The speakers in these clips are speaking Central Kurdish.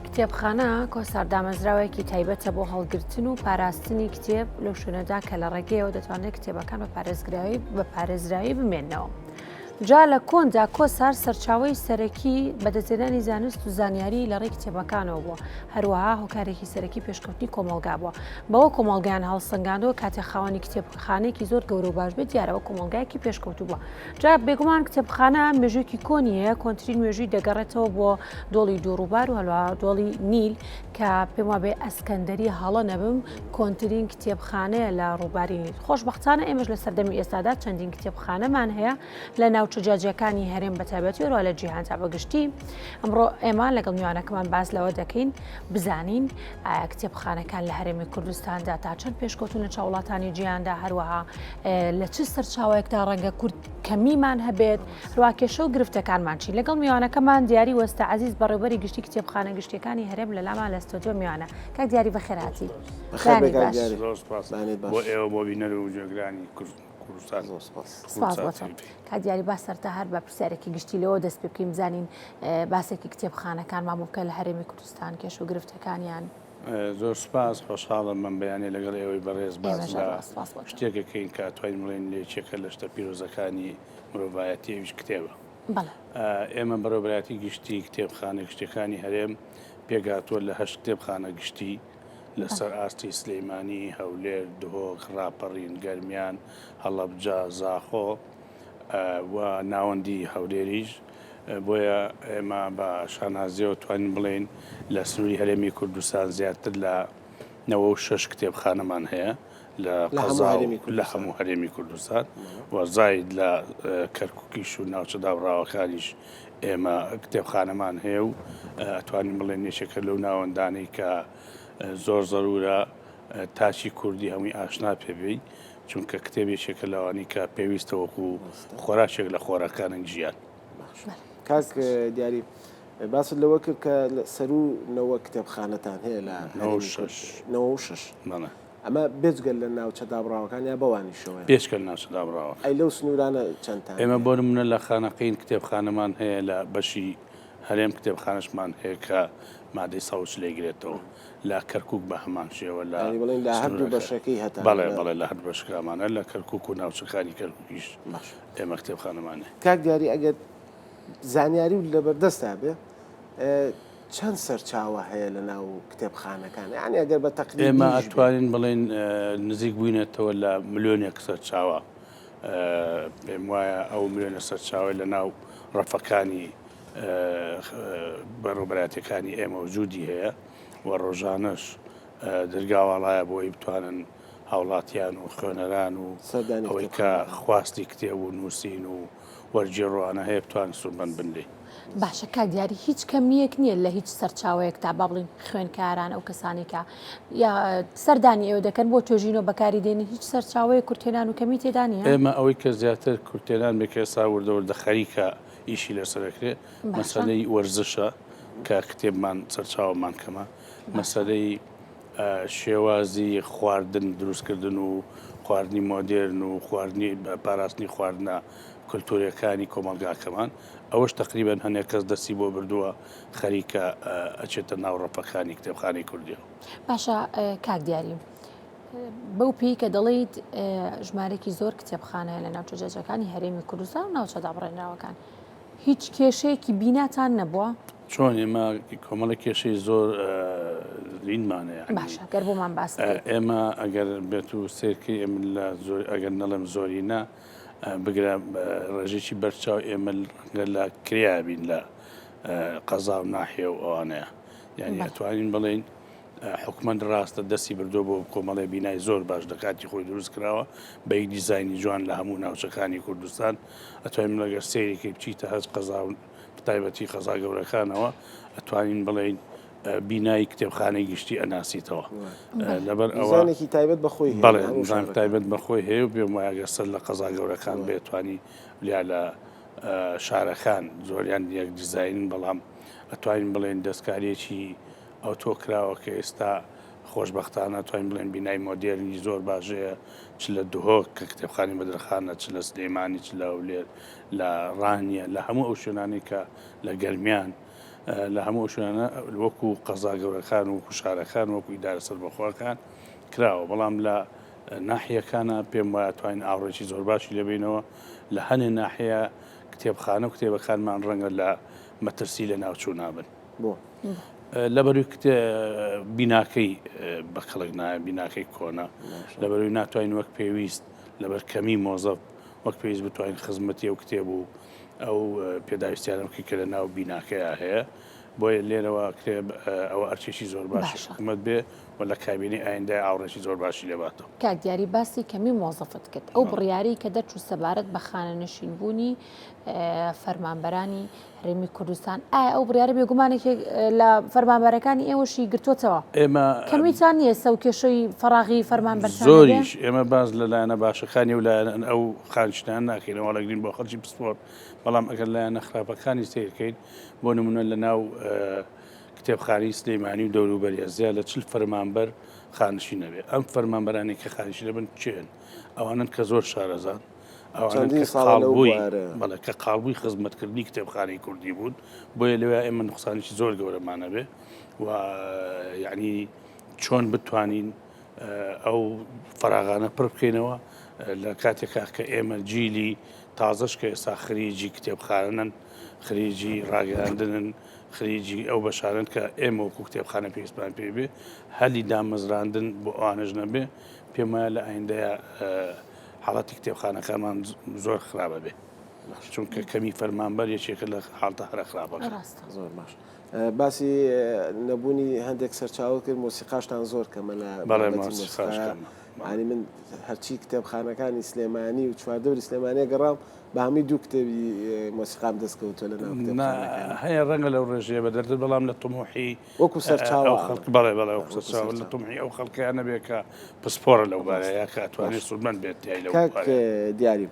کتێبخانە کۆسار دامەزراوەیەکی تایبەتە بۆ هەڵگرتن و پاراستنی کتێب لەو شوێنەدا کە لە ڕێگەیەوە دەتوانرێت کتێبەکان بە پارێزگراوی بە پارێزراوی بمێنەوە. جا لە کۆندا کۆسار سەرچاوەی سەرەکی بەدەستهێنانی زانست و زانیاری لە ڕێی کتێبەکانەوە بووە، هەروەها هۆکارێکی سەرەکی پێشکەوتنی کۆمەڵگا بووە. بەوە کۆمەڵگایان هەڵسەنگاندووە کاتێک خاوەنی کتێبخانەیەکی زۆر گەورە و باش بێت دیارە ئەوە کۆمەڵگایەکی پێشکەوتوو بووە. جا بێگومان کتێبخانە مێژوویەکی کۆنی هەیە، کۆنترین مێژووی دەگەڕێتەوە بۆ دۆڵی دووڕووبار و هەروەها دۆڵی نیل کە پێم وابێ ئەسکەندەری هەڵە نەبم کۆنترین کتێبخانەیە لە ڕووباری نیل. خۆشبەختانە ئێمەش لە سەردەمی ئێستادا چەندین کتێبخانەمان هەیە لە ناوچە جیاجیاکانی هەرێم بە تایبەتی و لە جیهاندا بە گشتی. ئەمڕۆ ئێمە لەگەڵ میوانەکەمان باس لەوە دەکەین بزانین ئایا کتێبخانەکان لە هەرێمی کوردستاندا تا چەند پێشکەوتون لە چاو وڵاتانی جیهاندا، هەروەها لە چ سەرچاوەیەکدا ڕەنگە کورد کەمیمان هەبێت، هەروەها کێشە و گرفتەکانمان چین. لەگەڵ میوانەکەمان دیاری وەستا عەزیز بەڕێوبەری گشتی کتێبخانە گشتیەکانی هەرێم لە لامان لە ستۆدیۆ میوانە. کاک دیاری بەخێرهاتی. بەیانی باش. زۆر سپاس بۆ ئێوە بۆ بینەر و گوێگرانی کوردستان. زۆر سپاس. سپاس بۆ تۆ. کاک دیاری با سەرەتا هەر بە پرسیارێکی گشتی لەوە دەست پێ بکەین بزانین باسێکی کتێبخانەکانمان بۆ بکە لە هەرێمی کوردستان کێش و گرفتەکانیان. زۆر سوپاس، خۆشحاڵم بەم بەیانیە لەگەڵ ئێوەی بەڕێز باس ئێمەش لە هەروەها سوپاس بۆ تۆ. شتێک ئەکەین کە ئەتوانین بڵێین یەکێکە لە شتە پیرۆزەکانی مرۆڤایەتی ئەویش کتێبە. بەڵێ. ئێمە بەڕێوەبەرایەتی گشتی کتێبخانە گشتیەکانی هەرێم پێکهاتووە لە هەشت کتێبخانە گشتی لەسەر ئاستی سلیمانی، هەولێر، دهۆک، ڕاپەڕین، گەرمیان، هەڵەبجە، زاخۆ و ناوەندی هەولێریش، بۆیە ئێمە بە شانازیەوە توانین بڵێین لە سنووری هەرێمی کوردستان زیاتر لە 96 کتێبخانەمان هەیە لە قەزا لە هەموو هەرێمی کوردستان و زاید لە کەرکووکیش و ناوچە دابڕاوەکانیش ئێمە کتێبخانەمان هەیە و ئەتوانین بڵێن یەکێکە لەو ناوەندانەی کە زۆر زەرورە تاکی کوردی هەمووی ئاشنا پێ بی چونکە کتێب یەکێکە لەوانەی کە پێویستە وەکو خۆراکێک لە خۆراکانن ژیان. کاک دیاری باست لەوە کرد کە سەروو نەوە کتێبخانەتان هەیە لە 96 ئەمە بێجگە لە ناوچە دابڕاوەکان یا بەوانیشەوە؟ بێجگە لە ناوچە دابڕاوەکان. ئەی لەو سنوورانە چەندتان ئێمە بۆ نمونە لە خانەقین کتێبخانەمان هەیە لە بەشی هەرێم کتێبخانەشمان هەیە کە مادەی 140 لێگرێتەوە لە کەرکوک بە هەمان شێوە لە یانی بڵێین لە هەردوو سنوورەکە بەشەکەی هەتانە بەڵێ لە بەڵێ لە هەردوو بەشەکەمانە لە کەرکوک و ناوچەکانی کەرکوکیش باش ئێمە کتێبخانەمان هەیە. کاک دیاری ئەگەر زانیاری و لەبەردەستا بێ چەند سەرچاوە هەیە لە ناو کتێبخانەکان یانی ئەگەر بە ئێمە تەقریبیش بێ؟ ئەتوانین بڵێین نزیک بووینەتەوە لە ملیۆنێک سەرچاوە پێم وایە ئەو ملیۆنە سەرچاوەی لە ناو ڕەفەکانی بەڕێوەبەرایەتیەکانی ئێمە وجودی هەیە و ڕۆژانەش دەرگا واڵایە بۆ ئەوەی بتوانن هاوڵاتیان و خوێنەران و سەردانی ئەوەی کە کتێبخانەکان. خواستی کتێب و نووسین و وەرگێڕانە هەیە بتوانن سوودمەند بن لێی. باشە کاک دیاری هیچ کەمییەک نییە لە هیچ سەرچاوەیەکدا با بڵێین خوێندکاران ئەو کەسانەی کە یا سەردانی ئێوە دەکەن بۆ توێژینەوە بەکاری دێنن هیچ سەرچاوەیەک کورتهێنان و کەمی تێدا نییە؟ ئێمە ئەوەی کە زیاتر کورتهێنان بێ کە ئێستا وردە وردە خەریکە ئیشی لەسەر ئەکرێ مەسەلەی وەرزشە کە کتێبمان سەرچاوەمان کەمە مەسەلەی شێوازی خواردن دروستکردن و خواردنی مۆدێرن و خواردنی پاراستنی خواردنە کولتوریەکانی کۆمەڵگاکەمان ئەوەش تقریبان هەنێک کەس دەستی بۆ بردووە خەریکە ئەچێتە ناو ڕەفەکانی کتێبخانەی کوردیەوە. باشە کاک دیاری بەو پێی کە دەڵێیت ژمارەیەکی زۆر کتێبخانە هەیە لە ناوچە جیاجیاکانی هەرێمی کوردستان و ناوچە دابڕێنراوەکان هیچ کێشەیەکی بیناتان نەبووە؟ چۆن ئێمە کۆمەڵە کێشەی زۆر لینمان هەیە باشە گەر بۆمان باس بکەیت. ئێمە ئەگەر بێت و سێرکەی ئێمە لە زۆر ئەگەر نەڵێم زۆرینە بگرە ڕێژێکی بەرچاو ئێمە ڕەنگە لە کرێیا بین لە قەزا و ناحیە و ئەوانەیە یعنی ئەتوانین بڵێین حکومەت ڕاستە دەستی بردووە بۆ کۆمەڵێ بینای زۆر باش لە کاتی خۆی دروست کراوە بە یەک دیزاینی جوان لە هەموو ناوچەکانی کوردستان ئەتوانین لەگەر سەیرێکی بچیتە هەست قەزا و تایبەتی قەزا گەورەکانەوە ئەتوانین بڵێین بینای کتێبخانەی گشتی ئەناسیتەوە لەبەر ئەوە دیزانێکی تایبەت بە خۆی هەیە بەڵێ دیزان تایبەت بە خۆی هەیە و پێم وایە گەر سەر لە قەزا گەورەکان بێتوانی یا لە شارەکان زۆریان یەک دیزاینن بەڵام ئەتوانین بڵێن دەستکاریەکی ئەوتۆ کراوە کە ئێستا خۆشبەختانە توانین بڵێن بینای مۆدێرنی زۆر باش هەیە چ لە دهۆک کە کتێبخانەی بەدرخانە چ لە سلێمانی چ لە هەولێر لە ڕانیە لە هەموو ئەو شوێنانەی کە لە گەرمیان. لە هەموو شوێنە وەکو قەزا گەورەکان و شارەکان وەکو ئیدارە سەربەخۆکان کراوە بەڵام لە ناحیەکانە پێم وایە توانین ئاوڕێکی زۆر باشی لێبینەوە لە هەنێ ناحیە کتێبخانە و کتێبەکانمان ڕەنگە لە مەترسی لە ناوچوو نابن. بۆ؟ لەبەروی کتێ بیناکەی بە کەڵک نایە بیناکەی کۆنە لەبەروی ناتوانین وەک پێویست لەبەر کەمی مۆزەف وەک پێویست بتوانین خزمەتی ئەو کتێب و ئەو پێداویستیانە بکەین کە لە ناو بیناکەیا هەیە بۆیە لێرەوە کرێ ئەوە ئەرکێکی زۆر باشی حکوومەت بێ و لە کابینەی ئایندای ئاوڕێکی زۆر باشی لێباتەوە. کاک دیاری باسی کەمی مۆزەفت کرد ئەو بڕیارەی کە دەرچوو سەبارەت بە خانەنشین بوونی فەرمانبەرانی هەرێمی کوردستان ئایا ئەو بڕیارە بێگومان یەکێک لە فەرمانبەرەکانی ئێوەشی گرتووەتەوە؟ ئێمە کەمیتان نییە سە و کێشەی فەراغی فەرمانبەرتان هەبێ؟ زۆریش ئێمە باس لە لایەنە باشەکانی و لایەن ئەو خانشینان ناکەین ئەوە ڵەگرین بۆ خەڵکی پسپۆر بەڵام ئەگەر لایەنە خراپەکانی سەیرکەین بۆ نمونە لە ناو کتێبخانەی سلەیمانی و دەوروبەریە زیاد لە چل فەرمانبەر خانشین نەبێ ئەم فەرمانبەرانی کە خانشین دەبن کێن ئەوانن کە زۆر شارەزان ئەوانەن چەندین کە ساڵە لەو قاڵبووی بوارە. بەڵێ کە قاڵبووی خزمەتکردنی کتێبخانەی کوردی بوون بۆیە لەوێ ئێمە نوقسانێکی زۆر گەورەمان هەبێ و یعنی چۆن بتوانین ئەو فەراغانە پڕ بکەینەوە لە کاتێکا کە ئێمە جیلی تازەش کە ئێستا خریجی کتێبخانەن خریجی ڕاگەیاندنن خریجی ئەو بەشانەن کە ئێمە وەکو کتێبخانە پێویستمان پێ بێ هەلی دامەزراندن بۆ ئەوانەش نەبێ پێم وایە لە ئایندەیە حاڵەتی کتێبخانەکانمان زۆر خراپە بێ چونکە کەمی فەرمانبەر یەکێکە لە حاڵتە هەرە خراپەکە. ڕاستە. زۆر باش باسی نەبوونی هەندێک سەرچاوە کرد مۆسیقاشتان زۆر کەمە لە بەڵێ بابەتی مۆسیقاش مۆسیقا کەمە. یانی من هەرچی کتێبخانەکانی سلێمانی و چواردەوری سلێمانیە گەڕام بە هەمووی دوو کتێبی مۆسیقام دەست کەوتووە لە ناو نا کتێبخانەکان. هەیە ڕەنگە لەو ڕێژەیە بەدەرتر بەڵام لە تموحی وەکو سەرچاوە ئەو ئەڵێم. خەڵک بەڵێ بەڵێ وەکو وەکو سەرچاوە لە سەرچاوە. تموحی ئەو خەڵکەیان نەبێ کە پسپۆڕە لەو بارەیە ڕاستە یا کە ئەتوانێ باشە سوودمەند بێت تیای لەو کاک بوارەیە. دیاری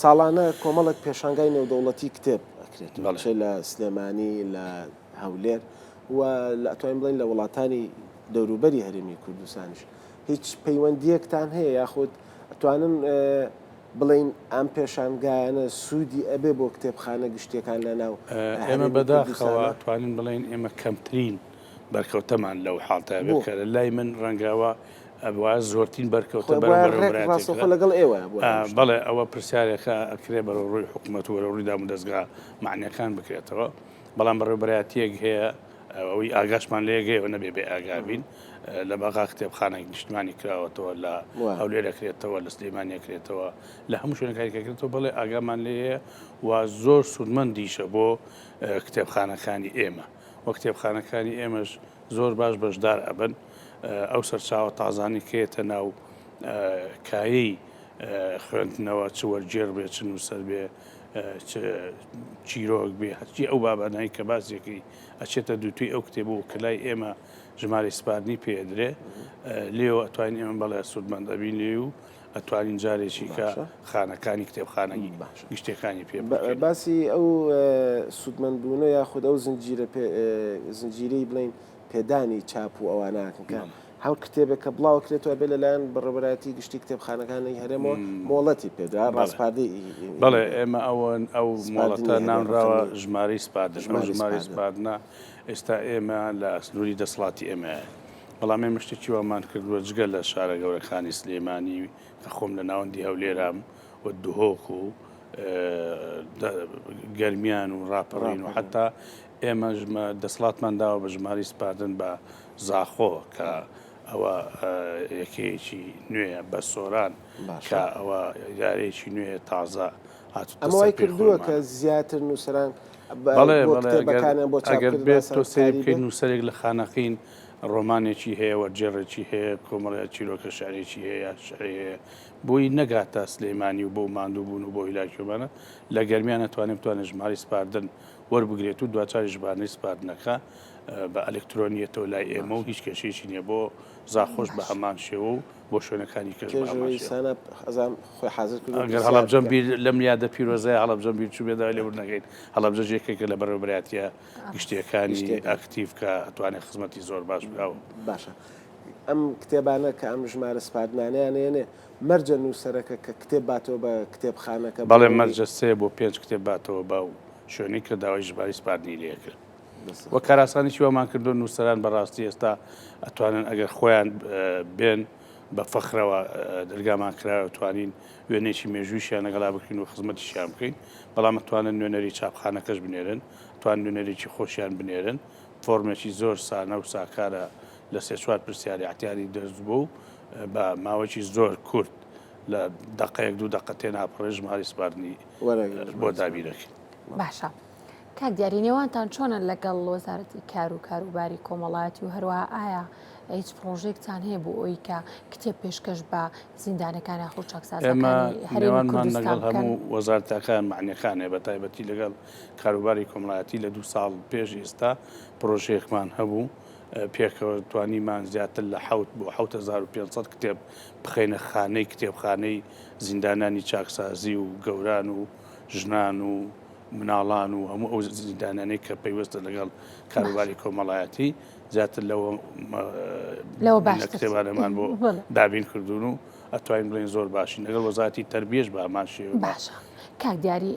ساڵانە کۆمەڵێک پێشانگای نێودەوڵەتی کتێب ئەکرێتەوە بەڵێ. چ لە سلێمانی لە هەولێر و لە ئەتوانین بڵێین لە وڵاتانی دەوروبەری هەرێمی کوردستانیش هیچ پەیوەندییەکتان هەیە یاخود ئەتوانن بڵێین ئەم پێشانگایانە سوودی ئەبێ بۆ کتێبخانە گشتییەکان لە ناو ئێمە هەرێمی بەداخەوە کوردستانا؟ ئەتوانین بڵێین ئێمە کەمترین بەرکەوتەمان لەو حاڵتە بێت بۆ؟ کە لە لای من ڕەنگەوە ئەبوایە زۆرترین بەرکەوتە خۆ بەرەو ئەبوایە ڕێک بەرەوبەرایەتێک ڕاستەوخۆ لەگەڵ ئێوەیا بوایە ئەم شتە. بەڵێ ئەوە پرسیارێکە ئەکرێ بەرەو ڕووی حکوومەت و بەرەو ڕووی دامودەزگا مەعنیەکان بکرێتەوە بەڵام بەڕێوەبەرایەتییەک هەیە ئەوەی ئاگاشمان لێ گەیەوە نەبێ بێ ئاگا بین لە بەغا کتێبخانێک نیشتمانی کراوەتەوە لە هەولێر ئەکرێتەوە لە سلێمانی ئەکرێتەوە لە هەموو شوێنەکانی کە کرێتەوە بەڵێ ئاگامان لێیە و زۆر سوودمەندیشە بۆ کتێبخانەکانی ئێمە و کتێبخانەکانی ئێمەش زۆر باش بەشدار ئەبن ئەو سەرچاوە تازانی کێتە ناو کایەی خوێندنەوە چ وەرگێڕ بێ چ نووسەر بێ چ چیرۆک بێ هەرچی ئەو بابانایی کە باسێکی ئەچێتە دووتوێی ئەو کتێبە و کە لای ئێمە ژمارەی سپاردنی پێ ئەدرێ لێوە ئەتوانین ئێمە بەڵێ سوودمەند ئەبین لێی و ئەتوانین جارێکی کە خانەکانی کتێبخانەی گشتیەکانی پێ بکەین. باسی ئەو سوودمەند بوونە یاخود ئەو زنجیرە زنجیرەی بڵێین پێدانی چاپ و ئەوانە ئەکەن کە هەر کتێبێک کە بڵاو ئەکرێتەوە ئەبێ لەلایەن بەڕێوەبەرایەتی گشتی کتێبخانەکانی هەرێمەوە مۆڵەتی پێدرا ڕاسپاردەی بەڵێ ئێمە ئەوەن ئەو مۆڵەتە نانراوە ژمارەی سپاردن ئەو ژمارەی سپاردنە ئێستا ئێمە لە سنووری دەسەڵاتی ئێمەیە بەڵام ئێمە شتێکی وامان کردووە جگە لە شارە گەورەکانی سلێمانی کە خۆم لە ناوەندی هەولێرام و دهۆک و گەرمیان و ڕاپەڕین و حتا ئێمە دەسەڵاتمان داوە بە ژمارەی سپاردن بە زاخۆ کە ئەوە یەکەیەکی نوێیە بە سۆران کە ئەوە ئیدارەیەکی نوێیە تازە هاتووتە ئەمە وای سەر پێی کردووە کە خۆیمان. زیاتر نووسەران بە بەڵێ بۆ بەڵێ ئەگەر کتێبەکانیان بۆ ئەگەر چاپکردن بێت تۆ سەیری ئاسانکاری بکەیت بێت؟ نووسەرێک لە خانەقین ڕۆمانێکی هەیە وەرگێڕێکی هەیە کۆمەڵێ چیرۆکە شعرێکی هەیە یا شعری هەیە بۆی نەگاتە سلێمانی و بەو ماندووبوون و بۆ هیلاکیۆمانە لە گەرمیان ئەتوانێت بتوانێت ژمارەی سپاردن وەربگرێت و دواجاریش ژمارەی سپاردنەکە بە ئەلکترۆنیەتەوە لای ئێمە و هیچ کێشەیەکی نییە بۆ زاخۆش بە هەمان شێوە و بۆ شوێنەکانی کەش بە هەمان توێژەوەی شێوە. سانا ئەزانم خۆی حازر کردووە ئەگەر پرسیار هەڵەبجەم بکە. بیر لەم یادە پیرۆزەیە هەڵەبجەم بیر چوو بێ داوای لێبوردن ئەکەین هەڵەبجەش یەکێکە لە بەڕێوەبەرایەتییە گشتییەکانی گشتییەکان. ئەکتیڤ کە ئەتوانێت خزمەتی زۆر باش بکا و. باشە ئەم کتێبانە کە ئەم ژمارە سپاردنانەیان ئەیەنێ مەرجە نووسەرەکە کە کتێب باتەوە بە کتێبخانەکە بۆ بەڵێ ئەوەی. مەرجە سێ بۆ پێنج کتێب باتەوە بەو شوێنەی کە داوای ژمارەی سپاردنی لێ کرد. و کاراسانیی وامان کردو نووسەران بەڕاستی ئێستا ئەتوانن ئەگەر خۆیان بێن بە فەخرەوە دەرگامان کراوە توانین وێنەیەکی مێژوویشیان لەگەڵا بکەین و خزمەتیشیان بکەین، بەڵام ئەتوانن نوێنەری چاپخانەکەش بنێرن، ئەتوانن نوێنەرێکی خۆشیان بنێرن، فۆرمێکی زۆر سانە و ساکارە لە سێ چوار پرسیاری ئەعتیادی دەست بوو و بە ماوەیەکی زۆر کورت لە دەقەیەک دوو دەقە تێناپەڕێ ژمارەی سپاردنی بۆ دابین دەکەین. باشە کاک دیاری نێوانتان چۆنە لەگەڵ وەزارەتی کار و کاروباری کۆمەڵایەتی و هەروەها ئایا هیچ پڕۆژەیەکتان هەیە بۆ ئەوەی کە کتێب پێشکەش بە زیندانەکان یاخود ئێمە چاکسازەکانی هەرێمی نێوانمان کوردستان لەگەڵ بکەن؟ هەموو وەزارەتەکان مەعنیەکان هەیە بە تایبەتی لەگەڵ کاروباری کۆمەڵایەتی لە دوو ساڵ پێش ئێستا پڕۆژەیەکمان هەبوو پێکەوە توانیمان زیاتر لە حەوت بۆ 7500 کتێب بخەینە خانەی کتێبخانەی زیندانانی چاکسازی و گەوران و ژنان و مناڵان و هەموو ئەو زیندانانەی کە پەیوەستە لەگەڵ کاروباری کۆمەڵایەتی زیاتر لەوە لەوە باشتر کتێبانەمان بۆ دابین کردوون و ئەتوانین بڵێن زۆر باشین لەگەڵ وەزارەتی تەربیەش بە هەمان شێوە باشە. کاک دیاری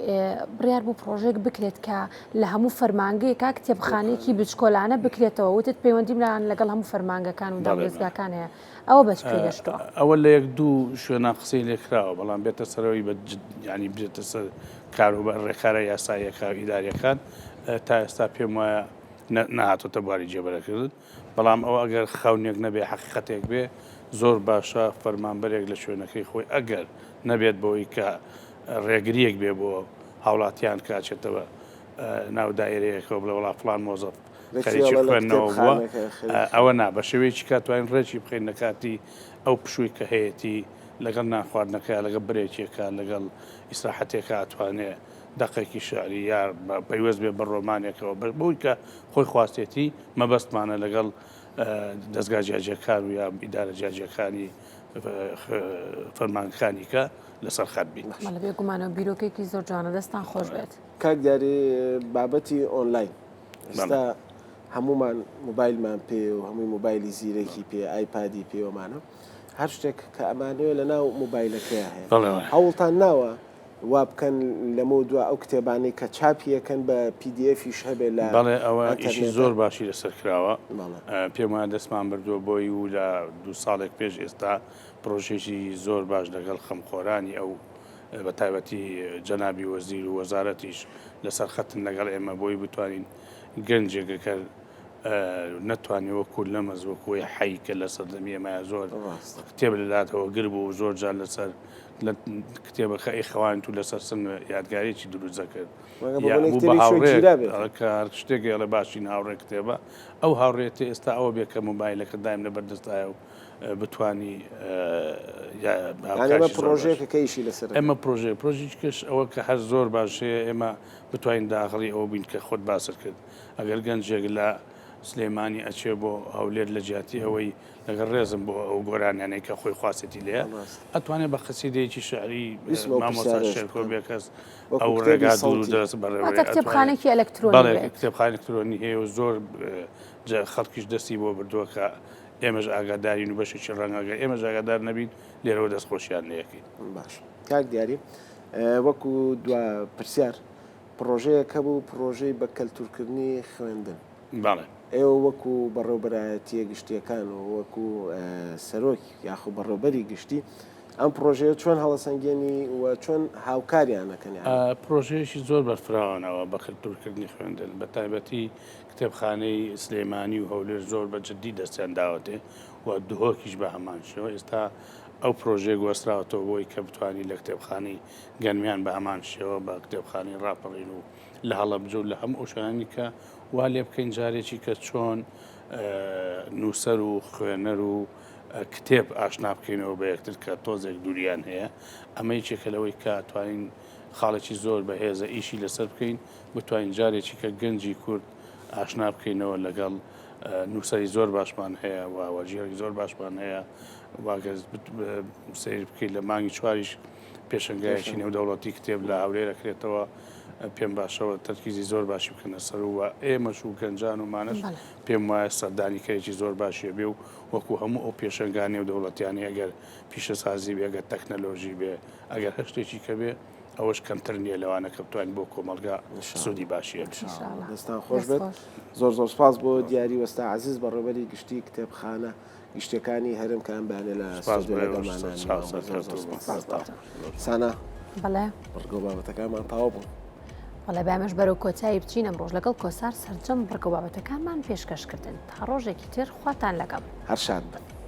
بڕیار بوو پرۆژێک بکرێت کە لە هەموو فەرمانگەیەکا کتێبخانەیەکی بچکۆلانە بکرێتەوە وتت پەیوەندیمان لەگەڵ هەموو فەرمانگەکان و دامودەزگاکان هەیە ئەوە بە چ پێ گەشتووە؟ ئەوە لە یەک دوو شوێنا قسەی لێ کراوە بەڵام بێتە سەرەوەی بە ینی بێتە سەر کاروبار ڕێکارە یاساییەکە و ئیداریەکان تا ئێستا پێم وایە نەهاتۆتە بواری جێبەرەکردن بەڵام ئەوە ئەگەر خەونێک نەبێ حەقیقەتێک بێ زۆر باشە فەرمانبەرێک لە شوێنەکەی خۆی ئەگەر نەبێت بۆی کە ڕێگریەک بێ بۆ هاوڵاتیان کە ئەچێتەوە ناو دایرەیەکەوە بڵێ وڵا فڵان مۆزەف خەریکی خوێندنەوە بووە ئەوە نا بە شێوەیەکی کات توانین ڕێکی بخەین لە کاتی ئەو پشووی کە هەیەتی لەگەڵ نانخواردنەکە لەگەڵ برێکێکە لەگەڵ ئیسراحەتێکە ئەتوانێ دەقێکی شعری یا پەیوەست بێ بە ڕۆمانێکەوە بۆی کە خۆی خواستێتی مەبەستمانە لەگەڵ دەزگا جیاجیەکان و یا ئیدارە جیاجیەکانی فەرمانگەکانی کە لەسەر خەت بین. بەڵێ بێگومانەوە بیرۆکەیەکی زۆر جوانە دەستان خۆش بێت. کاک دیاری بابەتی ئۆنلاین ئێستا هەموومان مۆبایلمان پێ و هەمووی مۆبایلی زیرەکی پێ ئایپادی پێوەمانە هەر شتێک کە ئەمانەوێ لە ناو مۆبایلەکەی هەیە هەوڵتان ناوە وا بکەن لەمە دوا ئەو کتێبانەی کە چاپیەکەن بە PDF یش هەبێ لە بەڵێ ئەوە ئیشی زۆر باشی لەسەر کراوە پێم وایە دەستمان بردووە بۆی و لە دوو ساڵێک پێش ئێستا پرۆژێکی زۆر باش لەگەڵ خەمخۆرانی ئەو بە تایبەتی جەنابی وەزیر و وەزارەتیش لەسەر خەتن لەگەڵ ئێمە بۆی بتوانین گەنجێک گەر نەتوانێ وەکو لەمەز وەکوی حەی کە لە سەردەمی ئێمە زۆر کتێب لەلاتەوە گر بوو زۆر جار لەسەر لە کتێبەکە ئەیخەوانیت و لەسەر سن یادگارێکی دروست دەکرد کە هەر شتێک ئەڵێ باشین هاوڕێ کتێبە ئەو هاوڕێتی ئێستا ئەوە بێ کە مۆبایلەکە دایم لە بەردەستایە و بتانی پرۆژێکە کەیشی لەسەر ئەمە پرۆژێ پرۆژیکەش ئەوە کە هەر زۆر باشەیە ئێمە بتوانین داخڵی ئەوە بین کە خۆت باست کرد ئەگەر گەنجێک لە سلێمانی ئەچێ بۆ هەولێر لە جیاتی ئەوەی لەگەڵ ڕێزم بۆ ئەو گۆرانیانەی کە خۆی خواستێتی لێیە ئەتوانێ بە قەسیدەیەکی شعری مامۆستا شێرکۆ بێکەس ئەو ڕێگا دوور و دەست بەڕێوە کتێبخانێکی ئەلکترۆنی کتێبخانە ئەلکترۆنی هەیە و زۆر خەڵکیش دەستی بۆ بردووە کە ئێمەش ئاگادارین و بەشێکی ڕەنگەگە ئێمەش ئاگادار نەبین لێرەوە دەست خۆشیان لەکەین باش کاک دیاری وەکو دوا پرسیار پڕۆژەیەک هەبوو پڕۆژەی بە کەلتورکردنی خوێندن. بەڵێ. ئێوە وەکو بەڕێوبەرایەتییە گشتییەکان و وەکو سەرۆک یاخو بەڕێوبەری گشتی ئەم پڕۆژەیە چۆن هەڵەسەنگێنی و چۆن هاوکاریان ئەکەن یانی؟ پڕۆژەیەکی زۆر بەرفراوانەوە بە کەلتورکردنی خوێندن بە تایبەتی کتێبخانەی سلێمانی و هەولێر زۆر بە جدی دەستیان داوەتێ و دهۆکیش بە هەمان شێوە ئێستا ئەو پڕۆژەیە گواستراوەتەوە بۆی کە بتوانین لە کتێبخانەی گەرمیان بە هەمان شێوە بە کتێبخانەی ڕاپەڕین و لە هەڵەبجە و لە هەموو ئەو شوێنانی کە وا لێ بکەین جارێکی کە چۆن نووسەر و خوێنەر و کتێب ئاشنا بکەینەوە بە یەکتر کە تۆزێک دووریان هەیە ئەمە یەکێکە لەوەی کە توانین خاڵێکی زۆر بەهێزە ئیشی لەسەر بکەین بتوانین جارێکی کە گەنجی کورد ئاشنا بکەینەوە لەگەڵ نووسەری زۆر باشمان هەیە و وەرگێڕی زۆر باشمان هەیە واگەر سیر بکەیت لە مانگی چواریش پێشەنگایەکی نێودەوڵەتی کتێب لە هەولێر ئەکرێتەوە پێم باشەوە تەرکیزی زۆر باشی بکەنە سەر و ئێمەش و گەنجان و مانەش پێم وایە سەردانیکەرێکی زۆر باشیە بێ و وەکو هەموو ئەو پێشەنگا نێودەوڵەتیانەی ئەگەر پیشەسازی بێ ئەگەر تەکنەلۆژی بێ ئەگەر هەر شتێکی کە بێ. ئەوەش کەمتر نییە لەوانە کە بتوانین بۆ کۆمەڵگا سوودی باشی هەبێت. دەستان خۆش بێت. زۆر زۆر سپاس بۆ دیاری وەستا عەزیز بەڕێوەبەری گشتی کتێبخانە گشتیەکانی هەرێم کە ئەم بەیانە لە ستۆدیۆ لەگەڵمانە. سانا بەڵێ بڕگە و بابەتەکانمان تەواو بوون. بەڵێ با ئێمەش بەرەو کۆتایی بچین ئەمڕۆش لەگەڵ کۆسار سەرجەم بڕگە و بابەتەکانمان پێشکەش کردن تا ڕۆژێکی تر خواتان لەگەڵ. هەر شاد بن.